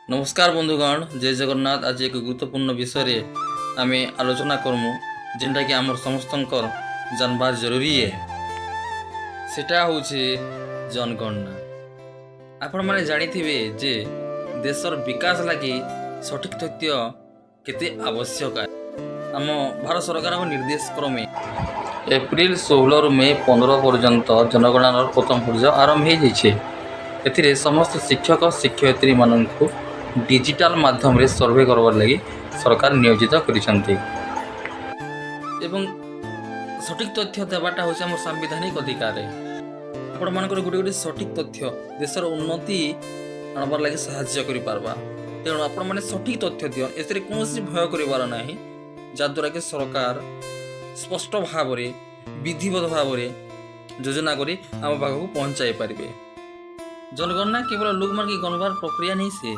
ନମସ୍କାର ବନ୍ଧୁଗଣ, ଜୟ ଜଗନ୍ନାଥ। ଆଜି ଏକ ଗୁରୁତ୍ୱପୂର୍ଣ୍ଣ ବିଷୟରେ ଆମେ ଆଲୋଚନା କରମୁ, ଯେନ୍ଟାକି ଆମର ସମସ୍ତଙ୍କର ଜାନବାର ଜରୁରୀ ଏ। ସେଟା ହେଉଛି ଜନଗଣନା। ଆପଣମାନେ ଜାଣିଥିବେ ଯେ ଦେଶର ବିକାଶ ଲାଗି ସଠିକ୍ ତଥ୍ୟ କେତେ ଆବଶ୍ୟକ। ଆମ ଭାରତ ସରକାରଙ୍କ ନିର୍ଦ୍ଦେଶ କ୍ରମେ ଏପ୍ରିଲ 16ରୁ ମେ 15 ପର୍ଯ୍ୟନ୍ତ ଜନଗଣନାର ପ୍ରଥମ ପର୍ଯ୍ୟାୟ ଆରମ୍ଭ ହେଇଯାଇଛି। ଏଥିରେ ସମସ୍ତ ଶିକ୍ଷକ ଶିକ୍ଷୟିତ୍ରୀମାନଙ୍କୁ ଡିଜିଟାଲ ମାଧ୍ୟମରେ ସର୍ଭେ କରବାର ଲାଗି ସରକାର ନିୟୋଜିତ କରିଛନ୍ତି ଏବଂ ସଠିକ୍ ତଥ୍ୟ ଦେବାଟା ହେଉଛି ଆମର ସାମ୍ବିଧାନିକ ଅଧିକାର। ଆପଣମାନଙ୍କର ଗୋଟେ ଗୋଟେ ସଠିକ୍ ତଥ୍ୟ ଦେଶର ଉନ୍ନତି ଆଣବାର ଲାଗି ସାହାଯ୍ୟ କରିପାରବା। ତେଣୁ ଆପଣମାନେ ସଠିକ୍ ତଥ୍ୟ ଦିଅନ୍, ଏଥିରେ କୌଣସି ଭୟ କରିବାର ନାହିଁ, ଯାହାଦ୍ୱାରା କି ସରକାର ସ୍ପଷ୍ଟ ଭାବରେ, ବିଧିବଦ୍ଧ ଭାବରେ ଯୋଜନା କରି ଆମ ପାଖକୁ ପହଞ୍ଚାଇ ପାରିବେ। ଜନଗଣନା କେବଳ ଲୋକମାନଙ୍କୁ ଗଣବାର ପ୍ରକ୍ରିୟା ନେଇ ସେ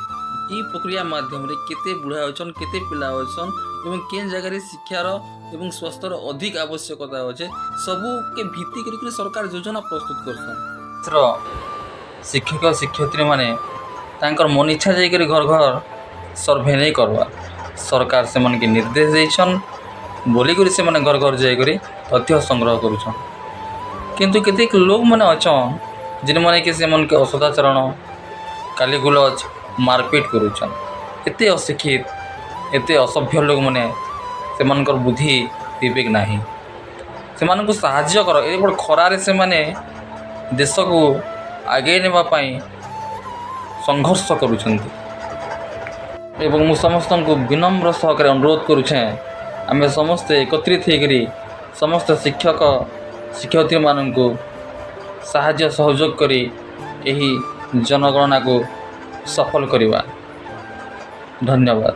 ଇ ପ୍ରକ୍ରିୟା ମାଧ୍ୟମରେ କେତେ ବୁଢ଼ା ଅଛନ୍, କେତେ ପିଲା ଅଛନ୍ ଏବଂ କେନ୍ ଜାଗାରେ ଶିକ୍ଷାର ଏବଂ ସ୍ୱାସ୍ଥ୍ୟର ଅଧିକ ଆବଶ୍ୟକତା ଅଛେ, ସବୁକେ ଭିତ୍ତି କରିକରି ସରକାର ଯୋଜନା ପ୍ରସ୍ତୁତ କରସନ୍। ଏଥର ଶିକ୍ଷକ ଶିକ୍ଷୟିତ୍ରୀମାନେ ତାଙ୍କର ମନ ଇଚ୍ଛା ଯାଇକରି ଘର ଘର ସର୍ଭେ ନେଇ କରବାର୍। ସରକାର ସେମାନକେ ନିର୍ଦ୍ଦେଶ ଦେଇଛନ୍ ବୋଲିକରି ସେମାନେ ଘର ଘର ଯାଇକରି ତଥ୍ୟ ସଂଗ୍ରହ କରୁଛନ୍। କିନ୍ତୁ କେତେକ ଲୋକମାନେ ଅଛନ୍, ଯେନ୍ମାନେ କି ସେମାନକେ ଅସଦାଚରଣ, ଗାଲିଗୁଲଜ, ମାରପିଟ କରୁଛନ୍। ଏତେ ଅଶିକ୍ଷିତ, ଏତେ ଅସଭ୍ୟ ଲୋକମାନେ, ସେମାନଙ୍କର ବୁଦ୍ଧି ବିବେକ ନାହିଁ। ସେମାନଙ୍କୁ ସାହାଯ୍ୟ କର। ଏ ବଡ଼ ଖରାରେ ସେମାନେ ଦେଶକୁ ଆଗେଇ ନେବା ପାଇଁ ସଂଘର୍ଷ କରୁଛନ୍ତି ଏବଂ ମୁଁ ସମସ୍ତଙ୍କୁ ବିନମ୍ର ସହକାରେ ଅନୁରୋଧ କରୁଛେଁ, ଆମେ ସମସ୍ତେ ଏକତ୍ରିତ ହେଇକରି ସମସ୍ତ ଶିକ୍ଷକ ଶିକ୍ଷୟିତ୍ରୀମାନଙ୍କୁ ସାହାଯ୍ୟ ସହଯୋଗ କରି ଏହି ଜନଗଣନାକୁ ସଫଳ କରିବା। ଧନ୍ୟବାଦ।